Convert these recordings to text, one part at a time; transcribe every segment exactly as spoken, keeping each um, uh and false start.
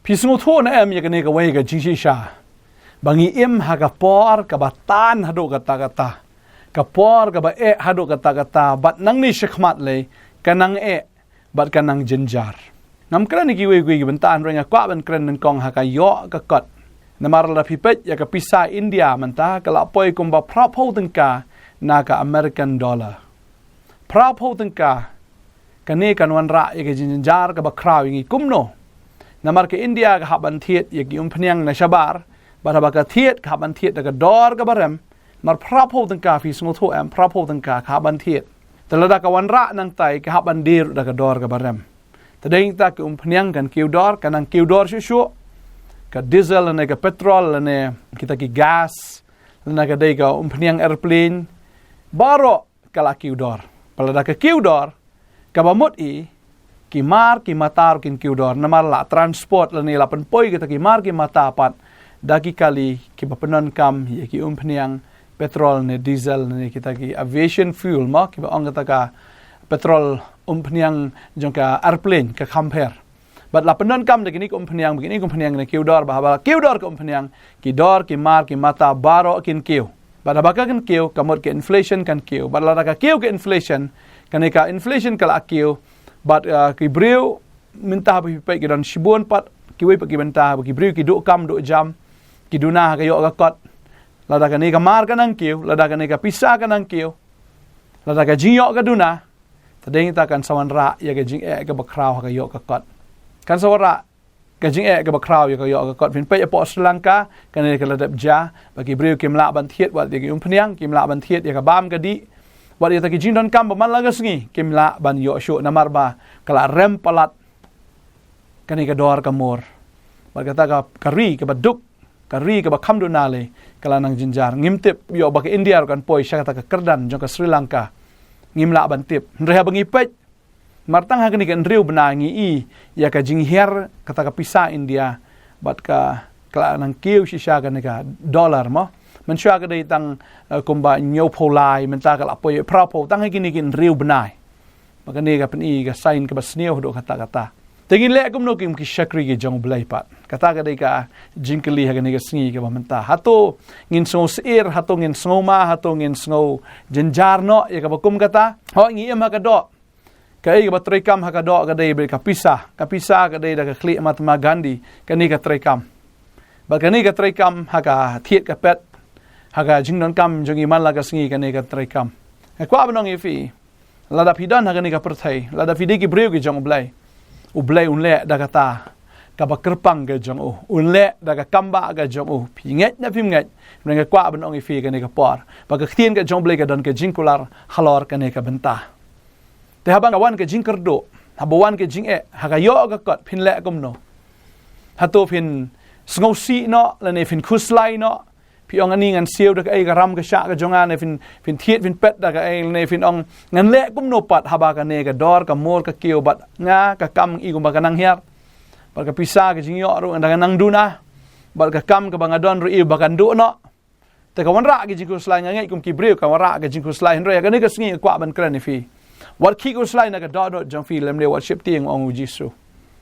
Phi sngewthuh ne em ïa kane kawei ka jingshisha ba ngi im ha ka por kaba tan haduh katta katta, ka por kaba eh haduh katta katta, bad nangne shakhmat lei ka nang eh bad ka nang jynjar. Ngam kren ïa kiwei kiwei ki bynta, hynrei nga kwah ban kren nyngkong ha ka ïoh ka kot. Namar lada phi peit ïa ka pisa India mynta ka la poi kumba phra phew tyngka na ka American dollar. Phra phew tyngka. Kane kan wanrah ïa ka jingjynjar kaba khraw ïa ngi kumno? Namar ka India ka hap ban thied ïa ki umphniang na shabar, bad haba ka thied ka hap ban thied da ka dor kaba rem. Namar phra phew tyngka, phi sngewthuh em, phra phew tyngka ka hap ban thied. Te lada ka wanrah nangtai ka hap ban die da ka dor kaba rem. Te dei nangta ki umphniang kan kiew dor, ka nang kiew dor shuh shuh. Ka diesel lane ka petrol lane kita ki gas lane ka dei ka umphniang airplane, baroh ka la kiew dor. Bad lada ka kiew dor, kaba mut i, ki mar ki mata ruh kin kiew dor. Namar la transport lane la pynpoi kita ki mar ki mata pat da ki kali kiba pyndonkam ïa ki umphniang petrol ne diesel ne kita ki aviation fuel mo, kiba ong kita ka petrol umphniang jong ka airplane, ka kham pher. Bad la pyndonkam da kine ki umphniang, ba kine ki umphniang ne kiew dor, ba haba kiew dor ka umphniang, ki dor ki mar ki mata baroh kin kiew. Bad haba ka kin kiew, ka mut ka inflation kan kiew. Bad lada ka kiew ka inflation, kane ka inflation ka la kiew. Bad uh, ki briew mynta haba phi peit ki don shibun pat, kiwei pat ki bynta, ba ki briew ki duh kam duh jam, ki duna ha ka ïoh ka kot. Lada kane ka mar ka nang kiew, lada kane ka pisa ka nang kiew, lada ka jingïoh ka duna, te dei nangta kan sa wanrah ïa ka jingeh kaba khraw ha ka ïoh ka kot. Kan sa wanrah ka jingeh kaba khraw ïa ka ïoh ka kot. Phin peit hapoh Sri Lanka, kane ka la dep jia, ba ki briew kim lah ban thied wat ïa ki umphniang, kim lah ban thied ïa ka bam ka dih, wat ïa kita ki jingdonkam ba man la ka sngi kim lah ban ïoh shuh namar ba ka la rem palat kane ka dor ka mur. Bad kata ka, ka ri kaba duk, ka ri kaba kham duna lei, ka la nang jynjar. Ngim tip ïoh ba ka India ruh kan poi sha kata ka kyrdan jong ka Sri Lanka. Ngim lah ban tip. Hynrei haba ngi peit, namar tang ha kane ka hynriew bnai ngi i ïa ka jinghiar kata ka pisa India bad ka, ka la nang kiew shisha kane ka dollar mo. Mynshuwa ka dei tang uh, kumba hynñiew phew lai, mynta ka la poi phra phew, tang ha kine ki hynriew bnai. Ba kane ka pyni ka sign kaba sniew haduh katta katta. Te ngin leh kumno kum ki shakri ki jong U Blei pat? Kata ka dei ka jingkylli ha kane ka sngi kaba mynta. Hato ngin sngew syier, hato ngin sngew ma, hato ngin sngew jynjar noh ïa kaba kum kata? Hooid, ngi im ha ka doh. Kaei kaba treikam ha ka doh ka dei beit ka pisa. Ka pisa ka dei da ka khlieh Mahatma Gandhi, kane ka treikam. Bad kane ka treikam ha ka thied ka pet, ha ka jingdonkam jong ngi man la ka sngi, kane ka treikam. Nga kwah ban ong ïa phi, lada phi don ha kane ka pyrthei, lada phi dei ki briew ki jong U Blei, U Blei un leh da kata kaba kyrpang ka jong u, un leh da ka kam ba ka jong u. Phi ngeit ne phim ngeit, nga kwah ban ong ïa phi kane ka por ba ka ktien ka jong U Blei ka don ka jingkular halor kane ka bynta. Te haba ka wan ka jingkyrduh, haba wan ka jingeh, ha ka ïoh ka kot, phin leh kumno? Hato phin sngewsih noh lane phin khuslai noh? Phi ong, ani ngan siew da kaei ka ram ka shah ka jong nga, ne phin, phin thied phin pet da kaei, ne phin ong, ngan leh kumno pat haba kane ka dor ka mur ka kiew, bad nga ka kam i kumba ka nang hiar, bad ka pisa ka jingïoh ruh da ka nang duna, bad ka kam kaba nga don ruh i ba kan duh noh. Te ka wanrah ka jingkhuslai, nga ngeit kum ki briew ka wanrah ka jingkhuslai. Hynrei ha kane ka sngi nga kwah ban kren ïa phi, wat khih khuslai na ka dohnud jong phi lymne wat sheptieng, ong U Jisu.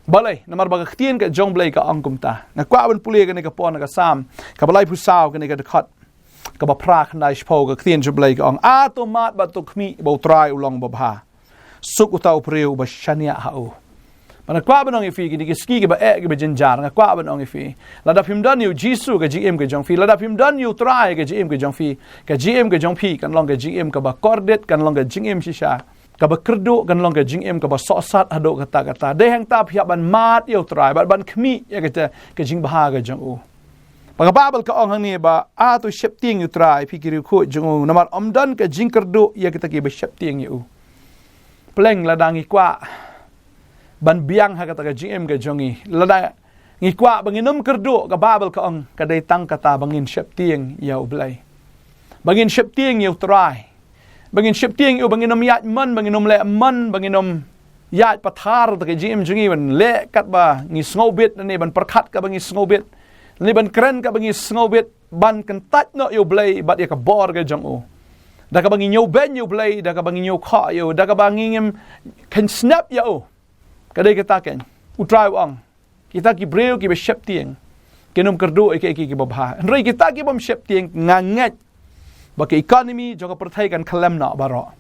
Balei? Namar ba ka ktien ka jong U Blei ka ong kumta. Nga kwah ban pule kane ka por na ka Salm kaba laiphew saw, kane ka dkhot kaba phra khyndai shiphew. Ka ktien jong U Blei ka ong, a to mad bad to khmih ba U Trai u long babha, suk uta u briew uba shaniah ha u. Bad nga kwah ban ong ïa phi, kine ki sngi kiba eh kiba jynjar, nga kwah ban ong ïa phi, lada phim don ïa U Jisu ka jingim ka jong phi, lada phim don ïa U Trai ka jingim ka jong phi, ka jingim ka jong phi kan long ka jingim kaba kordit, kan long ka jingim shisha kaba kyrduh, kan long ka jingim kaba sohsat haduh katta katta. Dei hangta phi hap ban mad ïa U Trai bad ban khmih ïa kata ka jingbha ka jong u. Ba ka Baibl ka ong hangne ba, a to sheptieng ïa U Trai phi ki riewkhuid jong u, namar ym don ka jingkyrduh ïa kita kiba sheptieng ïa u. Pleng lada ngi kwah ban biang ha kata ka jingim ka jong ngi, lada ngi kwah ba ngin ym kyrduh, ka Baibl ka ong ka dei tang kata ba ngin sheptieng ïa U Blei, ba ngin sheptieng ïa U Trai, ba ngin sheptieng ïa u, ba ngin ym ïaid mon, ba ngin ym leh mon, ba ngin ym ïaid pathar da ka jingim jong ngi ban leh katba ngi sngewbit, lane ban pyrkhat kaba ngi sngewbit, lane ban kren kaba ngi sngewbit, ban kyntait noh ïa U Blei bad ïa ka bor ka jong u, da kaba ngi ñiewbeiñ ïa U Blei, da kaba ngi ñiewkhoh ïa u, da kaba ngi ngim khein snep ïa u. Ka dei kata keiñ U Trai u ong. Kita ki briew kiba sheptieng kin ym kyrduh ïa ki, ïa ki, ïa ki babha. Hynrei kita ki bym sheptieng, nga ngeit ba ka economy jong ka pyrthei kan khlem noh baroh.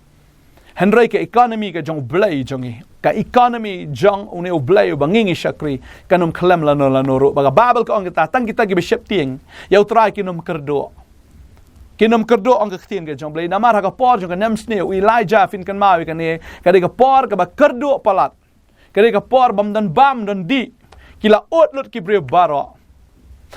Hynrei ka economy ka jong U Blei jong ngi, ka economy jong une U Blei uba ngi ngi shakri, kan ym khlem lano lano ruh. Ba ka Baibl ka ong kita, tang kita kiba sheptieng ïa U Trai kin ym kyrduh. Kin ym kyrduh, ong ka ktien ka jong U Blei. Namar ha ka por jong ka nemsniew, u Elijah, phin kynmaw ïa kane, ka dei ka por kaba kyrduh palat. Ka dei ka por bym don bam don dih. Ki la ud lut ki briew baroh.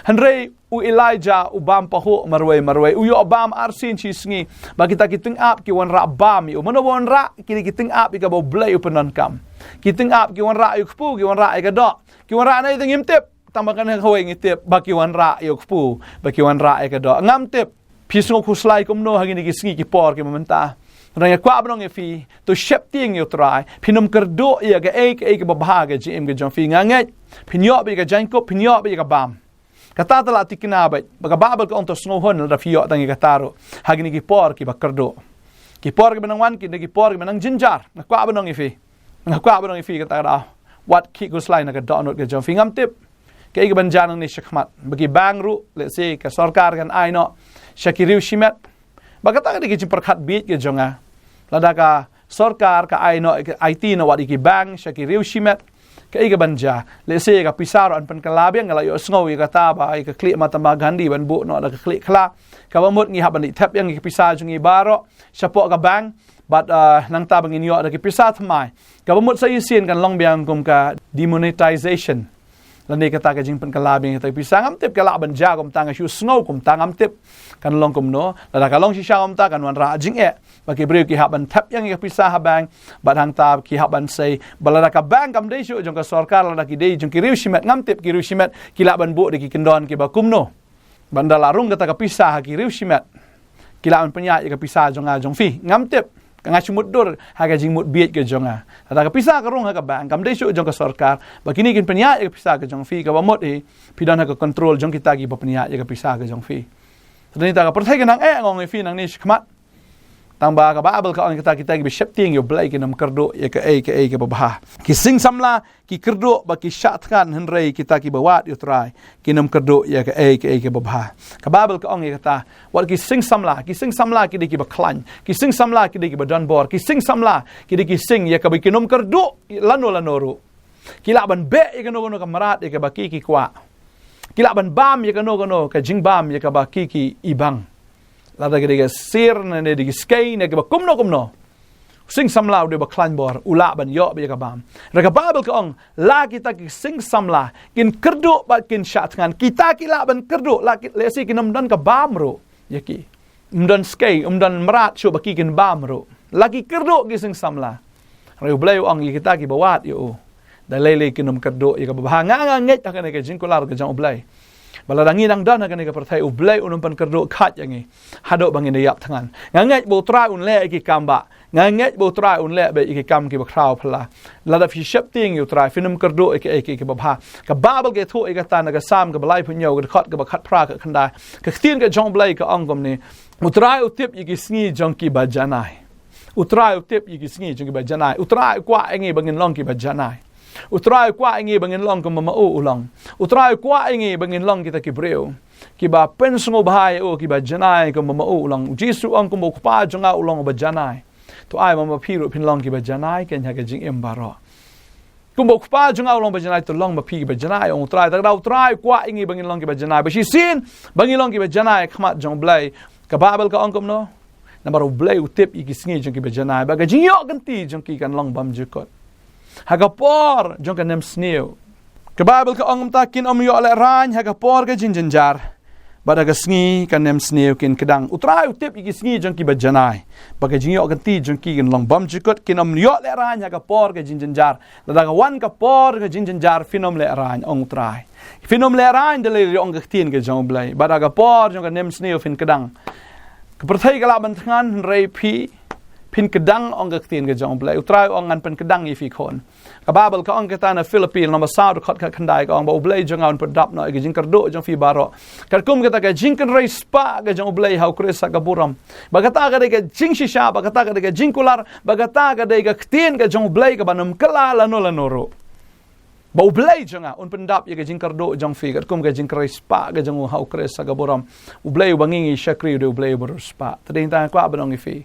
Hynrei u Elijah u bam pahuh marwei marwei. U ïoh bam arsien shisngi. Ba kita ki tyngab ki wanrah bam ïa u. Mano ba wanrah? Ki dei ki tyngab ïa kaba U Blei u pyndonkam. Ki tyngab ki wanrah ïa u kpu, ki wanrah ïa ka doh. Ki wanrah na ïa, ngim tip. Tang ba kane kawei ngi tip ba ki wanrah ïa u kpu, ba ki wanrah ïa ka doh. Ngam tip phi sngew khuslai kumno ha kine ki sngi ki por kiba mynta. Hynrei nga kwah ban ong ïa phi, to sheptieng ïa U Trai. Phin ym kyrduh ïa kaei kaei kaba bha ha ka jingim ka jong phi. Nga ngeit phin ïoh beit ïa ka jaiñkup, phin ïoh beit ïa ka bam. Kata te la thikna beit, ba ka Baibl ka ong to sngewhun lada phi ïoh tang ïa kata ruh ha kine ki por kiba kyrduh. Ki por kiba nang wan kin dei ki por kiba nang jynjar. Nga kwah ban ong ïa phi, nga kwah ban ong ïa phi kata ka daw, wat khih khuslai na ka dohnud ka jong phi. Ngam tip kaei kaban jia nangne shakhmat. Ba ki bank ruh, let's say, ka sorkar kan ai noh sha ki riew shimet. Ba kata ka dei ka jingpyrkhat bieit ka jong nga. Lada ka sorkar ka ai noh, ka aiti noh wat ïa ki bank sha ki riew shimet, kaei kaban jia? Let's say, ka pisa ruh yn pynkylla biang. Nga la ïohsngew ïa kata ba ïa ka khlieh Mahatma Gandhi ban buh noh da ka khlieh khla. Kaba mut ngi hap ban leit thep ïa ngi ka pisa jong ngi baroh shapoh ka bank. Bad, uh, nangta ba ngin ïoh da ki pisa thymmai. Kaba mut sa shisien kan long biang kum ka demonetization. Lane kata ka jingpynkylla biang kata ka pisa. Ngam tip, ka lah ban jia kumta, nga shu sngew kumta, ngam tip. Kan long kumno? Lada ka long shisha kumta, kan wanrah jingeh. Ba ki briew ki hap ban thep ïa ngi ka pisa ha bank. Bad hangta ki hap ban sei. Ba lada ka bank kam dei shuh jong ka sorkar, lada ki dei jong ki riew shimet, ngam tip ki riew shimet ki lah ban buh da ki kyndon kiba kumno. Ban da la rung kata ka pisa ha ki riew shimet, ki lah ban pynïaid ïa ka pisa jong nga jong phi. Ngam tip. Ka nga shu mutdur ha ka jingmut bieit ka jong nga. Lada ka pisa ka rung ha ka bank, kam dei shuh jong ka sorkar, ba kine kin pynïaid ïa ka pisa ka jong phi, kaba mut hi phi don ha ka control jong kita kiba pynïaid ïa ka pisa ka jong phi. Te nangta ka pyrthei ka nang eh, nga ong ïa phi nangne shakhmat. Tang ba ka Baibl ka ong kita, kita kiba sheptieng ïa U Blei kin ym kyrduh ïa kaei kaei kaba bha. Ki sing samla ki kyrduh bad ki shah thngan, hynrei kita kiba wad ïa U Trai kin ym kyrduh ïa kaei kaei kaba bha. Ka Baibl ka ong ïa kata, wat ki sing samla, ki sing samla ki dei kiba khlaiñ, ki sing samla ki dei kiba don bor, ki sing samla ki dei ki sing ïa kaba kin ym kyrduh lano lano ruh. Ki lah ban beh ïa kano kano ka mrad ïa kaba ki ki kwah. Ki lah ban bam ïa kano kano ka jingbam ïa kaba ki ki ibang. Lada ka dei ka sir, ne dei ka skei, ne kaba kumno kumno, sing samla u dei ba khlaiñ bor, u lah ban ïoh beit ïa ka bam. Hynrei ka Baibl ka ong, la kita ki sing samla kin kyrduh bad kin shah thngan, kita ki lah ban kyrduh, la ki, lehse kin ym don ka bam ruh ïa ki. Ym don skei, ym don mrad shuh ba ki kin bam ruh. La ki kyrduh ki sing samla, hynrei U Blei u ong ïa kita kiba wad ïa u, da lei lei kin ym kyrduh ïa kaba bha. Nga, nga ngeit ha kane ka jingkular ka jong U Blei, ba lada ngi dang don ha kane ka pyrthei, U Blei un ym pynkyrduh khait ïa ngi haduh ba ngin da ïap thngan. Nga ngeit ba U Trai un leh ïa ki kam ba, nga ngeit ba U Trai un leh beit ïa ki kam kiba khraw phylla. Lada phi sheptieng ïa U Trai, phin ym kyrduh ïa kaei kaei kaba bha. Ka Baibl ka ïathuh ïa kata na ka Salm kaba laiphew hynñiew, ka dkhot kaba khatphra khatkhyndai. Ka ktien ka jong U Blei ka ong kumne: U Trai u tip ïa ki sngi jong kiba janai. U Trai u tip ïa ki sngi jong kiba janai. U Trai u kwah ïa ngi ba ngin long kiba janai. U Trai u kwah ïa ngi ba ngin long kumba ma u u long. U Trai u kwah ïa ngi ba ngin long kita ki briew kiba pynsngewbha ïa u, kiba janai kumba ma u u long. U Jisu u ong, kumba U Kpa jong nga u long uba janai, to ai ba ma phi ruh phin long kiba janai keiñ ha ka jingim baroh. Kumba U Kpa jong nga u long ba janai, to long ma phi kiba janai, ong U Trai. Te ka daw U Trai u kwah ïa ngi ba ngin long kiba janai. Ba shisien ba ngin long kiba janai ha khmat jong U Blei. Ka Baibl ka ong kumno? Namar U Blei u tip ïa ki sngi jong kiba janai, bad ka jingïoh kynti jong ki kan long bymjukut ha ka por jong ka nemsniew. Ka Baibl ka ong kumta, kin ym ïoh lehraiñ ha ka por ka jingjynjar, bad ha ka sngi ka nemsniew kin kdang. U Trai u tip ïa ki sngi jong kiba janai, bad ka jingïoh kynti jong ki kin long bymjukut. Kin ym ïoh lehraiñ ha ka por ka jingjynjar. Lada ka wan ka por ka jingjynjar, phin ym lehraiñ, ong U Trai. Phin ym lehraiñ, da lei lei, ong ka ktien ka jong U Blei, bad ha ka por jong ka nemsniew phin kdang. Ka pyrthei ka lah ban thngan, hynrei phi phin kdang, ong ka ktien ka jong U Blei. U Trai u ong, ngan pynkdang ïa phi khun. Ka Baibl ka ong kata na Philippi lynnong ba saw, dkhot khatkhyndai, ka ong ba U Blei jong nga un pyndap noh ïa ka jingkyrduh jong phi baroh, katkum kata ka jingkynrei spah ka jong U Blei ha U Khrist ha ka burom. Ba kata ka dei ka jingshisha, ba kata ka dei ka jingkular, ba kata ka dei ka ktien ka jong U Blei kaban ym kylla lano lano ruh. Ba U Blei jong nga un pyndap ïa ka jingkyrduh jong phi katkum ka jingkyrspah ka jong u ha U Khrist ha ka burom. U Blei uba ngi ngi shakri u dei U Blei uba riewspah. Te dei tang kwah ban ong ïa phi,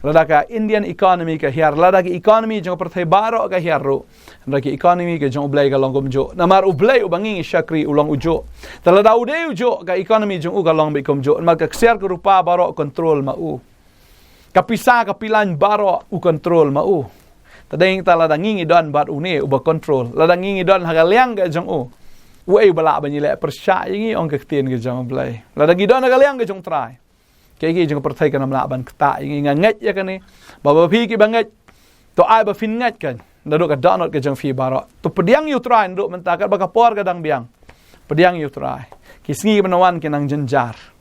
lada ka Indian economy ka hiar, lada ka economy jong ka pyrthei baroh ka hiar ruh, hynrei ka economy ka jong U Blei ka long kumjuh. Namar U Blei uba ngi ngi shakri u long ujuh. Te lada u dei ujuh ka economy jong u ka long beit kumjuh, namar ka ksiar ka rupa baroh control ma u. Ka pisa ka pilan baroh u control ma u. Te dei tang lada ngi ngi don bad une uba control, lada ngi ngi don ha ka liang ka jong u, uei uba lah ban ïaleh pyrshah ïa ngi, ong ka ktien ka jong U Blei. Lada ngi don ha ka liang ka jong U Trai, kaei kaei jong ka pyrthei kan ym lah ban ktah ïa ngi. Nga ngeit ïa kane. Ba ba phi kiba ngeit, to ai ba phin ngeit kan, naduh ka dohnud ka jong phi baroh. To pdiang ïa U Trai naduh mynta, katba ka por ka dang biang. Pdiang ïa U Trai. Ki sngi kiban wan ki nang jynjar.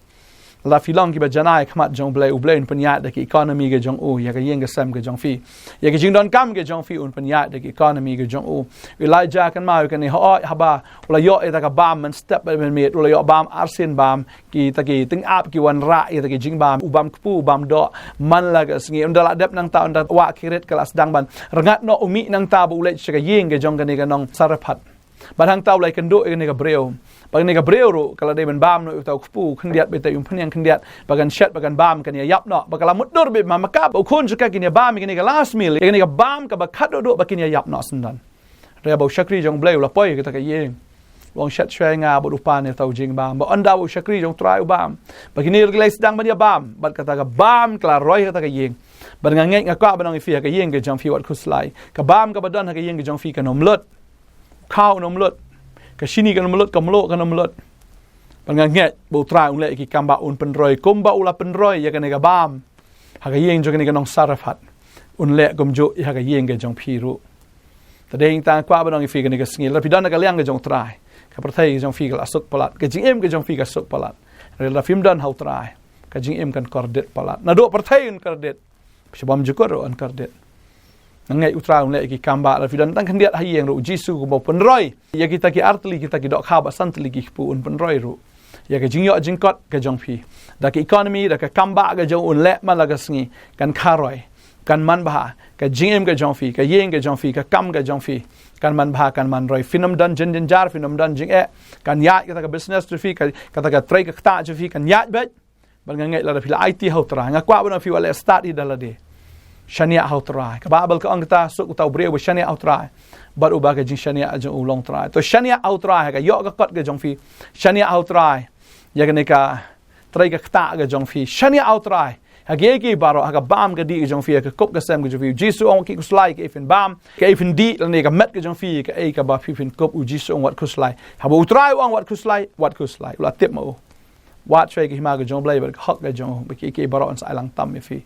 Lada phi long kiba janai ha khmat jong U Blei, U Blei un pynïaid da ki economy ka jong u ïa ka ïing ka sem ka jong phi. Ïa ki jingdonkam ka jong phi un pynïaid da ki economy ka jong u. Elijah, kynmaw ïa kane, hooid, haba u la ïoh ïa kata ka bam mynstep mynmiet, u la ïoh bam arsien bam, kita ki tyngab ki wanrah ïa kita ki jingbam, u bam kpu, u bam doh man la ka sngi. Ynda la dep nangta, ynda wah kirit ka la sdang ban rngat noh u mih nangta ba u leit sha ka ïing ka jong kane ka nong Sarephat. Bad hangta u la ïakynduh ïa kane ka briew. Bad kane ka briew ruh ka la dei ban bam noh ïa uta u kpu khyndiat, bad ïa uta u phniang khyndiat, ba kan shet, ba kan bam, kan ïaïap noh. Bad ka la mutdur beit ma, ma ka ba u khun jong ka kin ïabam ïa kane ka last meal, ïa kane ka bam kaba khatduh duh ba kin ïaïap noh syndon. Hynrei ba u shakri jong U Blei u la poi ha kata ka ïing. U ong, shet shwa ïa nga bad u pan ïa uta u jingbam. Bad ynda ba u shakri jong U Trai u bam, ba kine ruh ki la sdang ban ïabam, bad kata ka bam ka la roi ha kata ka ïing. Bad nga ngeit, nga kwah ban ong ïa phi, ha ka ïing ka jong phi wat khuslai. Ka bam kaba don ha ka ïing ka jong phi kan ym lut. Khaw kan ym lut. Ka shini kan ym lut, ka mluh kan ym lut. Bad nga ngeit ba U Trai un leh ïa ki kam ba un pynroi kumba u la pynroi ïa kane ka bam ha ka ïing jong kane ka nong Sarephat, un leh kumjuh ïa ha ka ïing ka jong phi ruh. Te dei tang kwah ban ong ïa phi kane ka sngi, lada phi don ha ka liang ka jong U Trai, ka pyrthei ka jong phi ka la suk palat, ka jingim ka jong phi ka suk palat. Hynrei lada phim don ha U Trai, ka jingim kan kordit palat. Naduh pyrthei kan kordit, sha bymjukut ruh kan kordit. Nga ngeit U Trai un leh ïa ki kam ba, lada phi don tang khyndiat ha ïing ruh, U Jisu kumba u pynroi ïa kita ki artylli, kita ki dohkha bad santylli ki kpu, un pynroi ruh ïa ka jingïoh jingkot ka jong phi. Da ka economy, da ka kam ba ka jong u, un leh man la ka sngi, kan kharoi, kan manbha ka jingim ka jong phi, ka ïing ka jong phi, ka kam ka jong phi. Kan manbha, kan man roi. Phin ym don jynjar, phin ym don jingeh. Kan ïaid kata ka business jong phi, ka, kata ka trei ka ktah jong phi kan ïaid beit. Bad nga ngeit lada phi la aiti ha U Trai, nga kwah ban ong ïa phi, wat leh start hi da lade. Shaniah ha U Trai. Ka Baibl ka ong, kata suk uta u briew uba shaniah ha U Trai, bad uba ka jingshaniah jong u long Trai. To shaniah ha U Trai ha ka ïoh ka kot ka jong phi. Shaniah ha U Trai ïa kane ka trei ka ktah ka jong phi. Shaniah ha U Trai ha kiei kiei baroh, ha ka bam ka dih ka jong phi, ha ka kup ka sem ka jong phi. U Jisu u ong, wat khih khuslai kaei phin bam, kaei phin dih, lane ka met ka jong phi, kaei kaba phi phin kup. U Jisu u ong, wat khuslai. Haba U Trai u ong wat khuslai, wat khuslai. U la tip ma u. Wad shwa ïa ka hima ka jong U Blei bad ka hok ka jong u, ba kiei kiei baroh yn sa ailangtam ïa phi.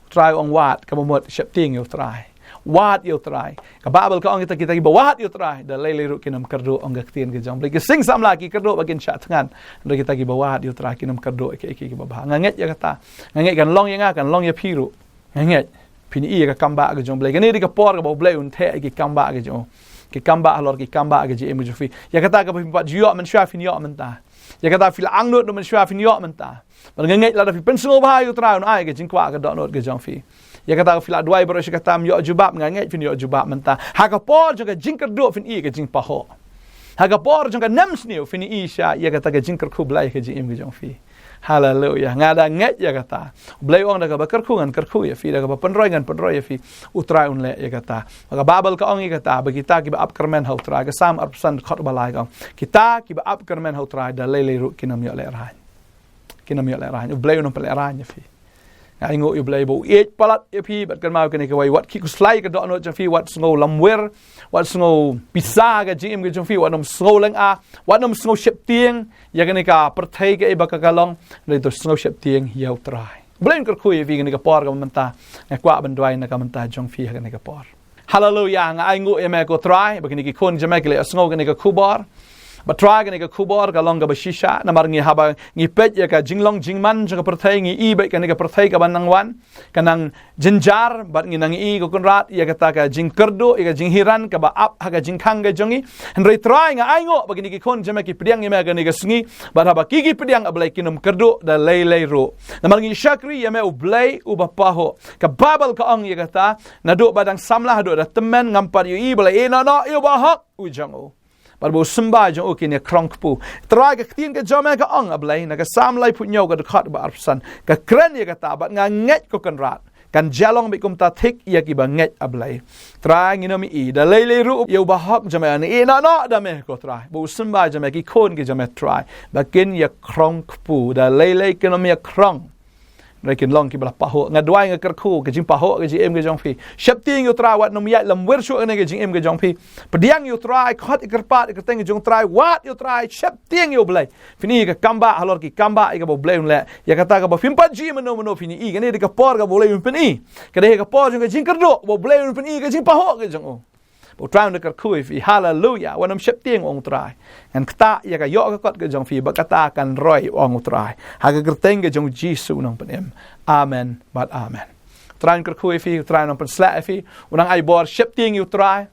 U Trai u ong, wad, kaba mut sheptieng ïa U Trai. Wad ïa U Trai. Ka Baibl ka ong, kita, kita kiba wad ïa U Trai da lei lei ruh kin ym kyrduh, ong ka ktien ka jong U Blei. Ki sing samla ki kyrduh ba kin shah thngan. Hynrei kita kiba wad ïa U Trai kin ym kyrduh ïa kiei kiei kiba bha. Nga ngeit ïa kata. Nga ngeit kan long ïa nga, kan long ïa phi ruh. Nga ngeit phin ïohi ïa ka kam ba ka jong U Blei. Kane dei ka por kaba U Blei un theh ïa ki kam ba ka jong u. Ki kam ba halor ki kam ba ka jingim ka jong phi. Ïa kata kaba phim pat ju ïoh mynshuwa, phin ïoh mynta. Ïa kata phi la angnud mynshuwa, phin ïoh mynta. Bad nga ngeit lada phi pynsngewbha ïa U Trai, un ai ka jingkwah, ka dohnud ka jong phi. Ïa kata phi la duwai baroh shi katta, ym ïoh jubab, nga ngeit phin ïoh jubab mynta. Ha ka por jong ka jingkyrduh phin ïohi ka jingpahoh. Ha ka por jong ka nemsniew phin ïohi shisha ïa kata ka jingkyrkhu Blei ha ka jingim ka jong phi. Haleluia. Nga da ngeit ïa kata. U Blei u ong, da kaba kyrkhu ngan kyrkhu ïa phi, da kaba pynroi ngan pynroi ïa phi. U Trai un leh ïa kata. Ka Baibl ka ong ïa kata, ba kita kiba ap kyrmen ha U Trai, ka Salm arphew san dkhot ba lai ka ong, kita kiba ap kyrmen ha U Trai da lei lei ruh kin ym ïoh lehraiñ. Kin ym ïoh lehraiñ. U Blei un ym pynlehraiñ ïa phi. Nga ainguh ïa U Blei ba u ïeit palat ïa phi, bad kynmaw kane kawei, wat khih khuslai ka dohnud jong phi, wat sngew lamwir, wat sngew pisa ka jingim ka jong phi, wat nym sngew lynga, wat nym sngew sheptieng ïa kane ka pyrthei, kaei ba ka ka long. Hynrei to sngew sheptieng ïa U Trai. U Blei un kyrkhu ïa phi kane ka por kaba mynta. Nga kwah ban duwai na ka bynta jong phi ha kane ka por. Haleluia, nga ainguh ïa me ko Trai, ba kine ki khun jong me ki la ïohsngew kane ka khubor. Bad Trai, kane ka khubor ka long kaba shisha, namar ngi, haba ngi peit ïa ka jinglong jingman jong ka pyrthei, ngi i bad kane ka pyrthei kaba nang wan ka nang jynjar, bad ngi nang i, ko Kynrad, ïa kata ka jingkyrduh, ïa ka jinghiran kaba ap ha ka jingkhang ka jong ngi. Hynrei Trai, nga ai nguh ba kine ki khun jong me ki pdiang ïa me ha kane ka sngi, bad haba ki ki pdiang, A Blei, kin ym kyrduh da lei lei ruh. Namar ngi shakri ïa me, U Blei uba pahuh. Ka Baibl ka ong ïa kata, naduh ba dang samla haduh da tymmen, ngam pat ïohi ba la ïeh noh noh ïa u bahok u jong u. Bad ba u symbai jong u kin ïa khong kpu. Trai, ka ktien ka jong me ka ong, A Blei, na ka Salm laiphew hynñiew, ka dkhot ba arphew san, ka kren ïa kata, bad nga ngeit, ko Kynrad, kan jia long beit kumta thik ïa kiba ngeit, A Blei. Trai, ngin ym i da lei lei ruh ïa u bahok jong me, yn ïeh noh noh da me, ko Trai. Ba u symbai jong me, ki khun ki jong me, Trai, ba kin ïa khong kpu, da lei lei kin ym ïa khong. Hynrei kin long kiba la pahuh. Nga duwai, nga kyrkhu ka jingpahuh ka jingim ka jong phi. Sheptieng ïa u Trai, wat nym ïaid lamwir shuh ïa kane ka jingim ka jong phi. Pdiang ïa u Trai, khot ïa kyrpad ïa ka kyrteng ka jong u Trai, wad ïa u Trai, sheptieng ïa U Blei. Phin i ka kambah halor ki kambah ïa kaba U Blei un leh. Ïa kata kaba phim pat ju i mynno mynno, phin i. Kane dei ka por kaba U Blei un pyni. Ka dei ka por jong ka jingkyrduh, ba U Blei un pyni ka jingpahuh ka jong u. Ba u Trai un da kyrkhu ïa phi. Haleluya. Wat nym sheptieng, ong u Trai. Ngan ktah ïa ka ïoh ka kot ka jong phi, ba kata kan roi, ong u Trai. Ha ka kyrteng ka jong u Jisu u nongpynim. Amen bad amen. U Trai un kyrkhu ïa phi, u Trai un pynshlur ïa phi. Un nang ai bor. Sheptieng ïa u Trai.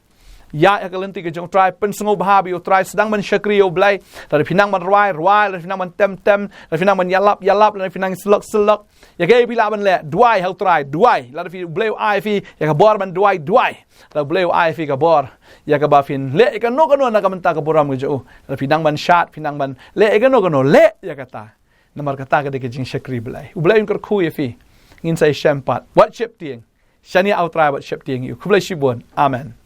Ïaid ha ka lynti ka jong u Trai, pynsngewbha bad ïa u Trai, sdang ban shakri ïa U Blei. Lada phi nang ban rwai, rwai, lada phi nang ban tem, tem, lada phi nang ban ïalap, ïalap, lada phi nang syllok, syllok. Ïa kaei phi lah ban leh, duwai ha u Trai, duwai. Lada phi, U Blei u ai phi ïa ka bor ban duwai, duwai. Lada U Blei u ai phi ka bor ïa kaba phin leh ïa kano kano na ka bynta ka burom ka jong u. Lada phi nang ban shad, phi nang ban leh ïa kano kano, leh ïa kata. Namar kata ka dei ka jingshakri Blei. U Blei un kyrkhu ïa phi. Ngin sa ïashem pat. Wat sheptieng. Shaniah ha u Trai bad sheptieng ïa u. Khublei shibun. Amen.